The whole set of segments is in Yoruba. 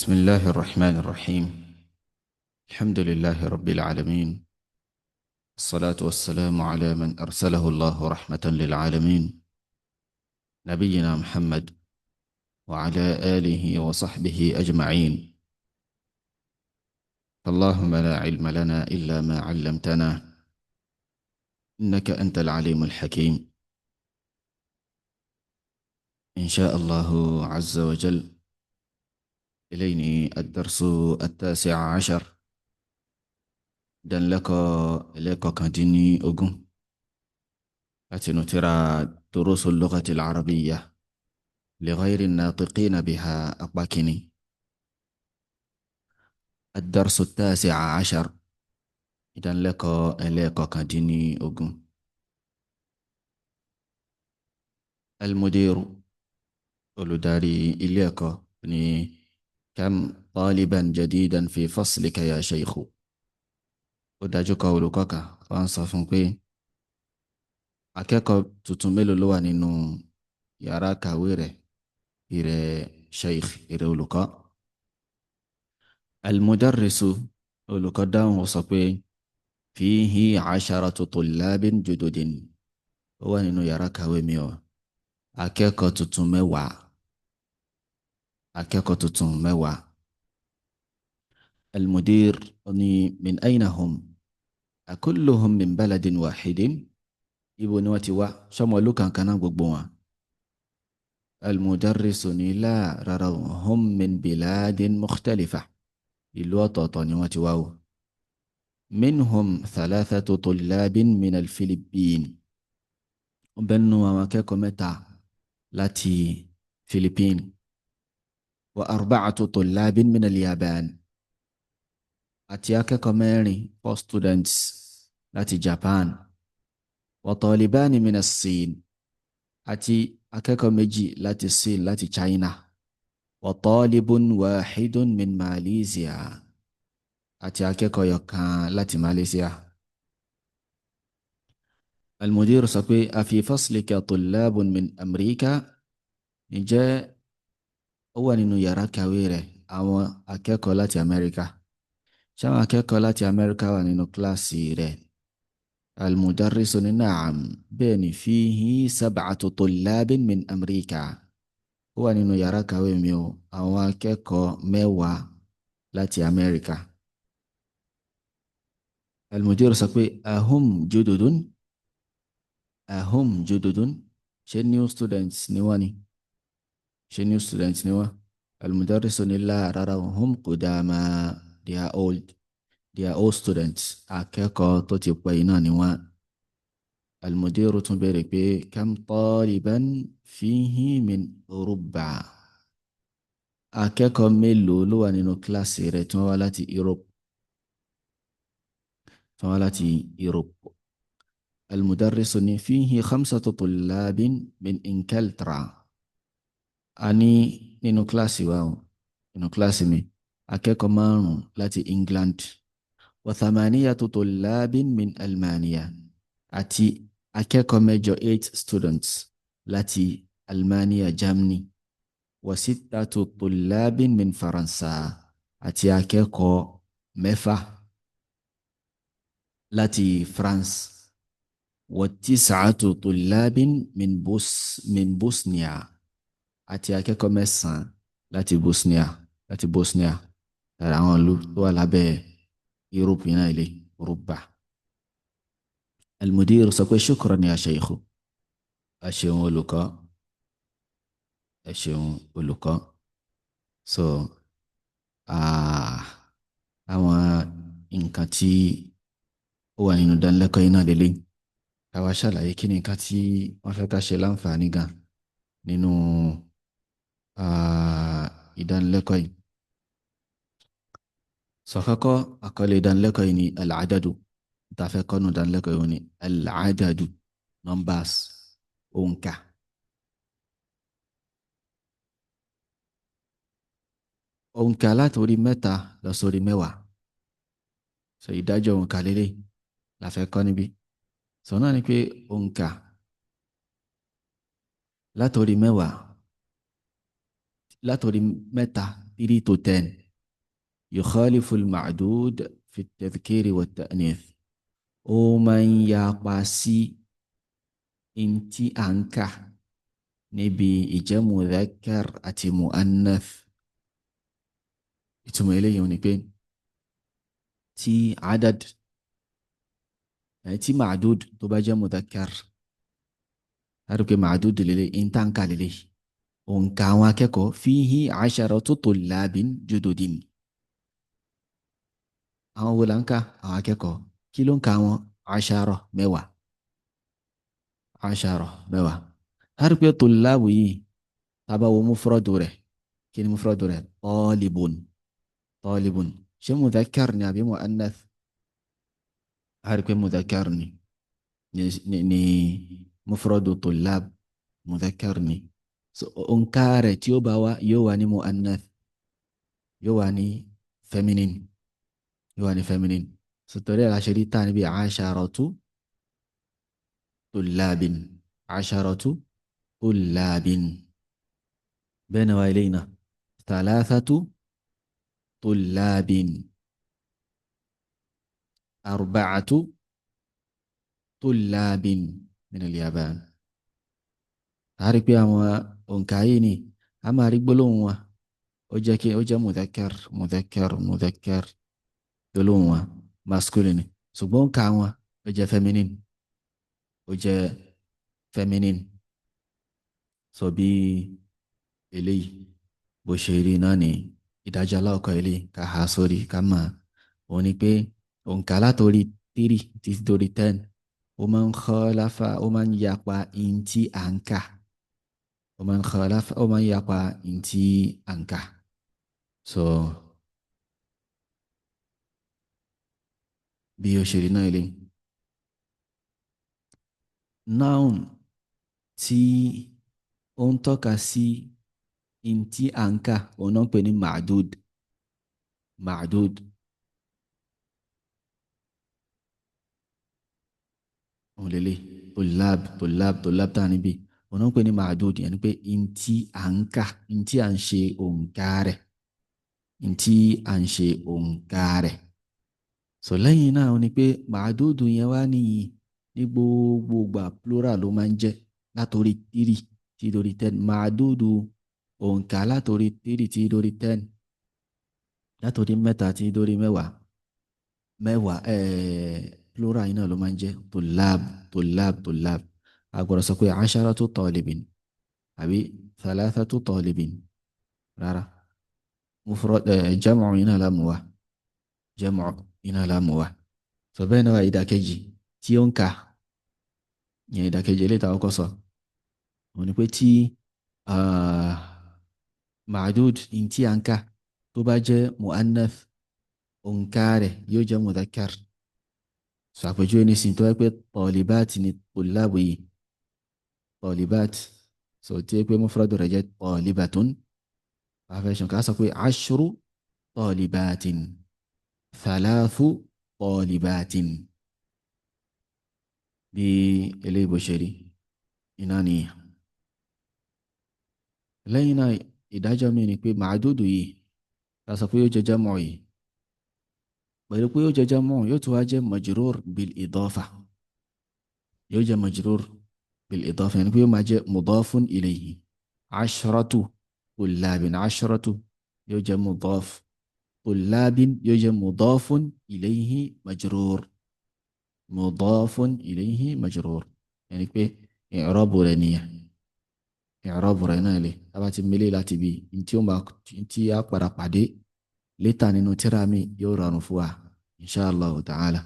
بسم الله الرحمن الرحيم. الحمد لله رب العالمين، الصلاة والسلام على من أرسله الله رحمة للعالمين، نبينا محمد وعلى آله وصحبه أجمعين. اللهم لا علم لنا إلا ما علمتنا إنك أنت العليم الحكيم. إن شاء الله عز وجل إليني الدرس التاسع عشر. Ìdánilẹ́kọ̀ọ́ ẹlẹ́kọ̀ọ́kàndínní ogún láti inú tírà Durusul Lughati al-Arabiyya li ghayri an-natiqina biha, apá kìíní. Ad-Darsu at-Tasi' Ashar, ìdánilẹ́kọ̀ọ́ ẹlẹ́kọ̀ọ́kàndínní ogún. Al-Mudiru, olùdarí ilé ẹ̀kọ́ ní, kam taliban jadidan fi faslika ya shaykhu. Ó dájú kọ olùkọ́ kan, wọ́n sọ fún pé akẹ́kọ̀ọ́ tuntun mélòó ló wà nínú yàrá kàwé rẹ̀, ìrẹ̀ sheikh, ìrẹ̀ olùkọ́. Al-mudarrisu, olùkọ́ dáhùn, ó sọ pé fihi asharatu tullabin jududin. Ó wà nínú yàrá kàwé mi o, akẹ́kọ̀ọ́ tuntun 10, akẹ́kọ̀ọ́ tuntun 10. Al-mudir ní min ayna hum, akulluhum min baladin wahidin? Ibo ni wọ́n ti wá? Sọmọ ìlú kankan náà gbogbo wọn? Al-mudarrisu ní la, rárá, hum min biladin mukhtalifa, ìlú ọ̀tọ̀ọ̀tọ̀ ni wọ́n ti wá o. Minhum thalathatu tullabin min al-Philippine, ó bẹ́ẹ̀ nínú àwọn akẹ́kọ̀ọ́ 3 láti Philippines, wa arba'atu tullabin min al-Yaban, àti akẹ́kọ̀ọ́ 4, 4 students láti Japan, wa talibani min as-Sin, àti akẹ́kọ̀ọ́ 2 láti Sin, láti China, wa talibun wahidun min Malaysia, àti akẹ́kọ̀ọ́ 1 láti Malaysia. Al-mudir sọ pé afi faslika tullabun min Amrika? Ǹjẹ́ ó wà nínú yàrá kàwé rẹ̀ àwọn akẹ́kọ̀ọ́ láti Amẹ́ríkà? Ṣé àwọn akẹ́kọ̀ọ́ láti Amẹ́ríkà wà nínú kíláàsì rẹ̀? Al-mudarrisu ní na'am, bẹ́ẹ̀ ni, fihi sab'atu tullabin min Amrika. Ó wà nínú yàrá kàwé mi o, àwọn akẹ́kọ̀ọ́ 10 láti Amẹ́ríkà. Al-mudir sọ pé ahum jududun? Ahum jududun? Ṣé new students ni wọ́n ni? Ṣé new students ni wọ́n? Al-mudarrisu ní la, rárá, hum qudama, they are old, they are old students, akẹ́kọ̀ọ́ tó ti pẹ́ iná ni wọ́n. Al-mudiru tún béèrè pé kam taliban fihi min Urubba? Akẹ́kọ̀ọ́ mélòó ló wà nínú kíláàsì rẹ̀ tí wọ́n wá láti Europe? Tí wọ́n wá láti Europe. Al-mudarrisu ní fihi khamsatu tullabin min Ingiltra. A ní nínú kíláàsì wa, nínú kíláàsì mi, akẹ́kọ̀ọ́ 5 láti England, wa thamaniyatu tullabin min Almania, àti akẹ́kọ̀ọ́ 8, 8 students láti Almania, Germany, wa sittatu tullabin min Faransa, àti akẹ́kọ̀ọ́ 6 láti France, wa tis'atu tullabin min Bosnia, àti akẹ́kọ̀ọ́ 9 láti Bosnia, láti Bosnia, lára àwọn ìlú tó wà lábẹ́ Europe náà, ilé Europa. Al-mudir sọ pé shukran ya shaykhu, ẹ ṣeun olùkọ́, ẹ ṣeun olùkọ́. So àwọn nǹkan tí ó wà nínú ìdánilẹ́kọ̀ọ́ yìí náà lélẹ̀, ká wá ṣàlàyé kí ni nǹkan tí wọ́n fẹ́ ká ṣe láǹfààní gan nínú ìdánilẹ́kọ̀ọ́ yìí. Sọ̀kọ́kọ́, àkọlé ìdánilẹ́kọ̀ọ́ yìí ni al-adadu. Tá a fẹ́ kọ́ nínú ìdánilẹ́kọ̀ọ́ yìí ni al-adadu, numbers, òǹkà. Òǹkà láti orí 3 lọ sórí 10. So ìdájọ́ òǹkà lélẹ̀ la fẹ́ kọ́ níbí. Sọ náà ni pé òǹkà láti orí 10, láti orí 3 3 to 10 yukhalifu al-ma'dud fi at-tadhkiri wa at-ta'nith, ó máa ń yapa sí ntí à ń kà níbi ìjẹ́ mudhakkar àti mu'annath. Ìtumọ̀ eléyìí ni pé tí adad tí ma'dud tó bá jẹ́ mudhakkar, láti pé ma'dud lélẹ̀ ìntànkà lélẹ̀ òǹkà àwọn akẹ́kọ̀ọ́ fihi asharatu tullabin jududin. Àwọn wo là ń kà? Àwọn akẹ́kọ̀ọ́. Kí ló ń ka wọn? Ashara, mẹ́wàá. Ashara, mẹ́wàá. Láti pé tullabu yìí tá bá wo mufradu rẹ̀, kí ni mufradu rẹ̀? Talibun. Talibun ṣé mudhakkar ni àbí mu'annath? A rí pé mudhakkar ni ni mufradu tullab, mudhakkar ni. So òǹkà rẹ̀ tí ó bá wá yóò wá ní mu'annath, yóò wá ní feminine, yóò wá ní feminine. So torí ẹ̀ la ṣe rí tá níbi asharatu tullabin, asharatu tullabin. Bẹ́ẹ̀ ni wá eléyìí náà, thalathatu tullabin, arba'atu tullabin min al-Yaban. A rí pé àwọn òǹkà yìí ni a máa rí gbólóhùn wa ó jẹ́ kí ó jẹ́ mudhakkar, mudhakkar, mudhakkar, gbólóhùn wa masculine, ṣùgbọ́n òǹkà wọn ó jẹ́ feminine, ó jẹ́ feminine. So bí eléyìí bó ṣe rí náà ní ìdájọ́ aláwọ̀kọ́ eléyìí ká há sórí ká mọ̀ òun ni pé òǹkà látòrí 3 títí dórí 10 ó máa ń khalafa, ó máa ń yapa in tí à ń kà, ó máa ń khalafa, ó máa ń yapa in tí à ń kà. So bí ó ṣe rí náà eléyìí. Noun tí ó ń tọ́ka sí in tí à ń kà òun náà ń pè ní ma'dud. Ma'dud òun lélẹ̀ tullab, tullab, tullab tá a níbí òun náà ń pè ní ma'dud, yẹn ni pé in tí à ń kà, in tí à ń ṣe òǹkà rẹ̀, in tí à ń ṣe òǹkà rẹ̀. So lẹ́yìn náà ni pé ma'dud yẹn wá níyì ní gbogbo ìgbà plural ló máa ń jẹ́ látòrí 3 tí dórí 10. Ma'dudu òǹkà látòrí 3 tí dórí 10, látòrí 3 tí dórí mẹ́wàá, mẹ́wàá plural yìí náà ló máa ń jẹ́ tullab, tullab, tullab. A gbọ́dọ̀ sọ pé asharatu talibin àbí thalathatu talibin, rárá, mufrad jam'u yìí náà la mú wá, jam'u yìí náà la mú wá. Sọ bẹ́ẹ̀ náà ìdàkejì tí ó ń kà yẹn, ìdàkejì eléyìí táwọn kọ́ sọ òun ni pé tí ma'dud in tí à ń kà tó bá jẹ́ mu'annath, òǹkà rẹ̀ yóò jẹ́ mudhakkar. Sọ àpèjúwe nísìnyí tó wáyé pé talibat ni tullabu yìí, talibat, so tí ó pé mufradu rẹ̀ jẹ́ talibatun, àfẹsùn ká sọ pé ashru talibatin, thalathu talibatin. Bí eléyìí bó ṣe rí iná nìyẹn. Lẹ́yìn náà ìdájọ́ mi ni pé màdúdù yìí ká sọ pé yóò jẹ́ jámọ̀ yìí, pẹ̀lú pé yóò jẹ́ jámọ̀ yóò tún wá jẹ́ majrur bil idafa, yóò jẹ́ majrur bil idafa, yẹn ni pé yóò máa jẹ́ mudafun ilayhi. Ashratu tullabin, ashratu yóò jẹ́ mudaf, tullabin yóò jẹ́ mudafun ilayhi majrur, mudafun ilayhi majrur, yẹn ni pé i'rabu rẹ̀ nìyẹn, i'rabu rẹ̀ náà lè tá bá ti mélé láti bí ntí ó máa ntí á padà pàdé létà nínú tírà mi yóò rọrùn fún wa insha Allah ta'ala.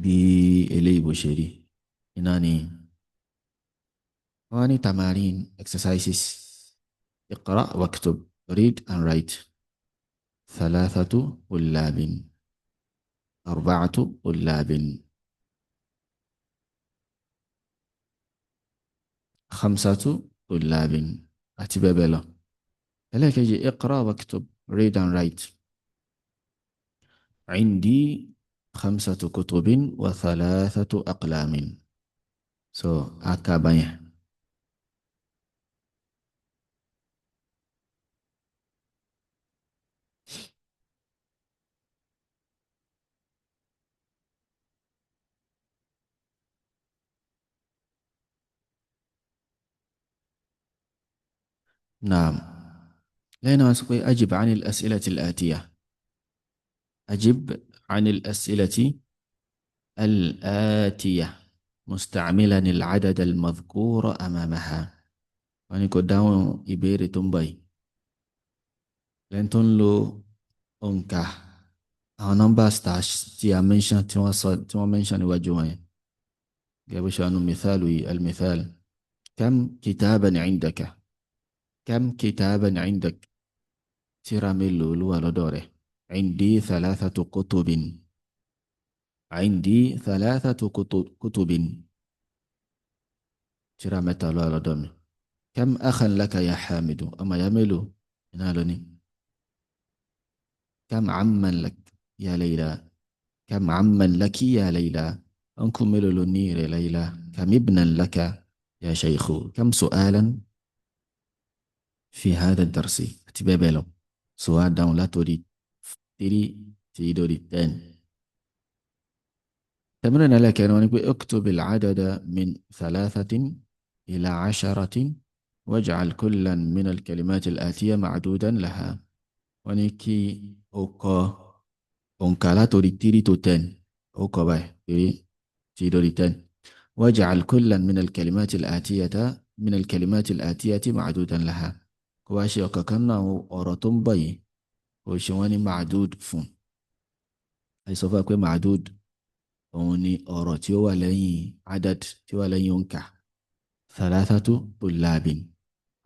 Bí eléyìí bó ṣe rí iná ni wọ́n ní tamarin exercises, iqra waktub, read and write. Thalathatu tullabin, arba'atu tullabin, khamsatu tullabin àti bẹ́ẹ̀ bẹ́ẹ̀ lọ. Ẹlẹ́ẹ̀kejì iqra waktub, read and write. Indi khamsatu kutubin wa thalathatu aqlamin. So aka báyẹn. Naam. Lẹ́yìn náà sọ pé ajib anil as'ilati al-atiya. Ajib anil as'ilati al-atiya musta'milan al-adad al-madhkura amamaha. Wọ́n ní kó dáhùn ìbéèrè tó ń bọ̀ yìí. Lẹ́yìn tó ń lo òǹkà àwọn numbers tí a mention, tí wọ́n sọ, tí wọ́n mention níwájú wọn yẹn. Gẹ́gẹ́ bó ṣe wà nínú mithalu yìí, al-mithal. Kam kitaban indaka? Kam kitaban indak? Tírà mélòó ló wà lọ́dọ̀ rẹ̀? Indi thalathatu kutubin. Indi thalathatu kutubin. Tírà mẹ́ta ló wà lọ́dọ̀ mi. Kam akhan laka ya Hamidu? Ọmọ ìyá mélòó iná ló ní? Kam amman lak ya Layla? Kam amman laki ya Layla? Uncle mélòó ló ní rẹ̀ Layla? Kam ibnan laka ya Shaykhu? Kam su'alan fi hadha ad-darsi? Àti bẹ́ẹ̀ bẹ́ẹ̀ lọ. So wá dáhùn látòrí 3 tí dórí 10. تمرين ẹlẹ́kẹrin, wọ́n ní pé اكتب العدد من ثلاثة إلى عشرة واجعل كلا من الكلمات الآتية معدودا لها. Wọ́n ní kí o kọ òǹkà látòrí 3 to 10. Ó kọ báyìí 3 tí dórí 10. واجعل كلا من الكلمات الآتية من الكلمات الآتية معدودا لها. Kó wá ṣe ọ̀kọ̀ọ̀kan náà ọ̀rọ̀ tó ń bọ̀ yìí, kó ṣe wọ́n ní معدود fún. Àìsàn fún wa pé معدود òun ni ọ̀rọ̀ tí ó wà lẹ́yìn عدد, tí ó wà lẹ́yìn òǹkà. ثلاثة طلاب،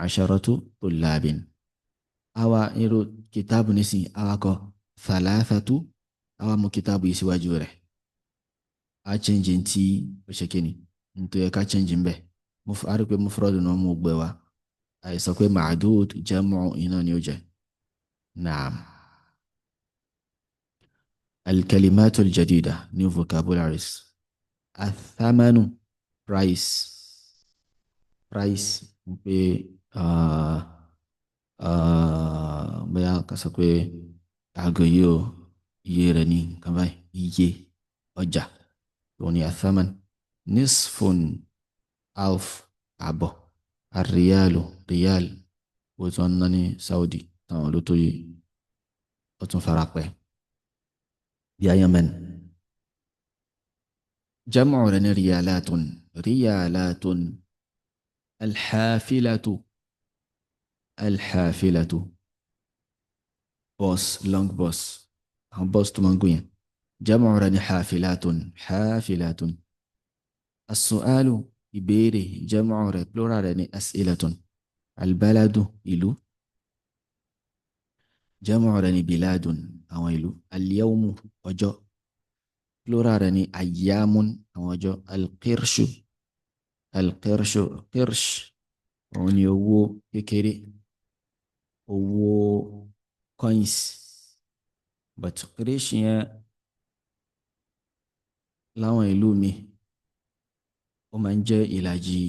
عشرة طلاب. Àwa irú كتاب nísìn, àwa kọ ثلاثة, àwa mú كتاب yìí síwájú rẹ̀. A change tí ó ṣe kíni nítorí ká change ń bẹ̀. A rí pé مفرد náà mú gbẹ wa. Àìsàn pé معدود جمع iná ni ó jẹ́. Naam. الكلمات الجديدة, new vocabularies. الثمن, price. Price pé bóyá ká sọ pé aago yìí o, iye rẹ̀ ní nǹkan báyìí, iye ọjà òun ni الثمن. نصف, half, àbọ̀. الريال, riyal, owó tí wọ́n ń ná ní Saudi táwọn olótó yìí, ó tún fara pẹ́ bí i Yemen. جمع rẹ̀ ní ريالات، ريالات. الحافلة، الحافلة, bus, long bus, àwọn bus tó máa ń gùn yẹn. جمع rẹ̀ ní حافلات، حافلات. السؤال, ìbéèrè, جمع rẹ̀, plural rẹ̀ ní أسئلة. البلد, ìlú, جمع rẹ̀ ní بلاد, àwọn ìlú. اليوم, ọjọ́, plural rẹ̀ ní أيام, àwọn ọjọ́. القرش، القرش. قرش òun ni owó kékeré, owó coins, but قرش yẹn láwọn ìlú mi, ó máa ń jẹ́ ìlàjì,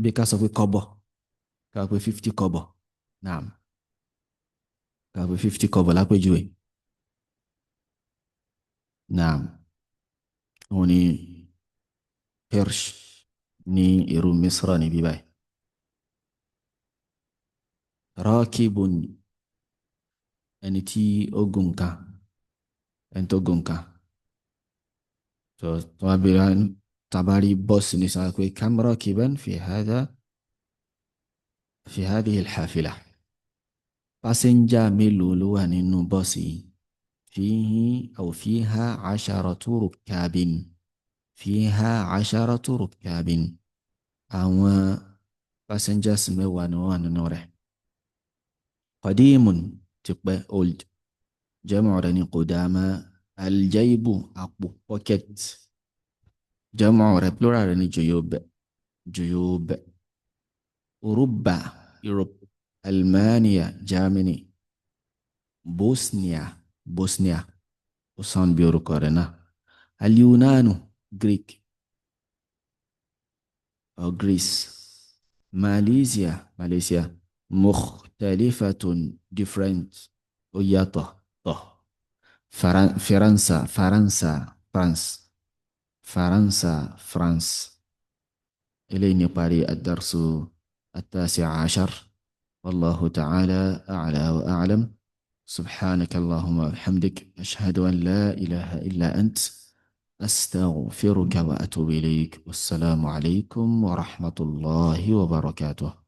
bí ká sọ pé kọ́bọ̀, ká pé 50 kọ́bọ̀. Naam, ká pé 50 kọ́bọ̀ lápèjúwe. Naam, òun ni قرش ní irú Misra níbí báyìí. راكب, ẹni tí ó gùn nǹkan, ẹni tó gùn nǹkan. Tó tó wá bèèrè tabari bọ́ọ̀sì ní sọ pé كم راكبا في هذا في هذه الحافلة؟ Passenger mélòó ló wà nínú bọ́ọ̀sì yìí? فيه أو فيها عشرة ركاب، فيها عشرة ركاب. Àwọn passengers 10 ni wọ́n wà nínú rẹ̀. قديم, tipẹ́, old, جمع rẹ̀ ní قدامى. الجيب, àpò, pocket, جمع rẹ̀, plural rẹ̀ ní جيوب، جيوب. أوروبا, Europe. ألمانيا, Germany. Bosnia, Bosnia, ó sound bí orúkọ rẹ̀ náà. اليونان, Greek or Greece. Malaysia, Malaysia. مختلفة, different, ó yàtọ̀ tọ̀. فرنسا، فرنسا, France. فرنسا, France. Eléyìí ní parí الدرس التاسع عشر. Wallahu ta'ala a'la wa a'lam. Subhanaka Allahumma wa bihamdik. Ashhadu an la ilaha illa ant. Astaghfiruka wa atubu ilayk. Wassalamu alaykum wa rahmatullahi wa barakatuh.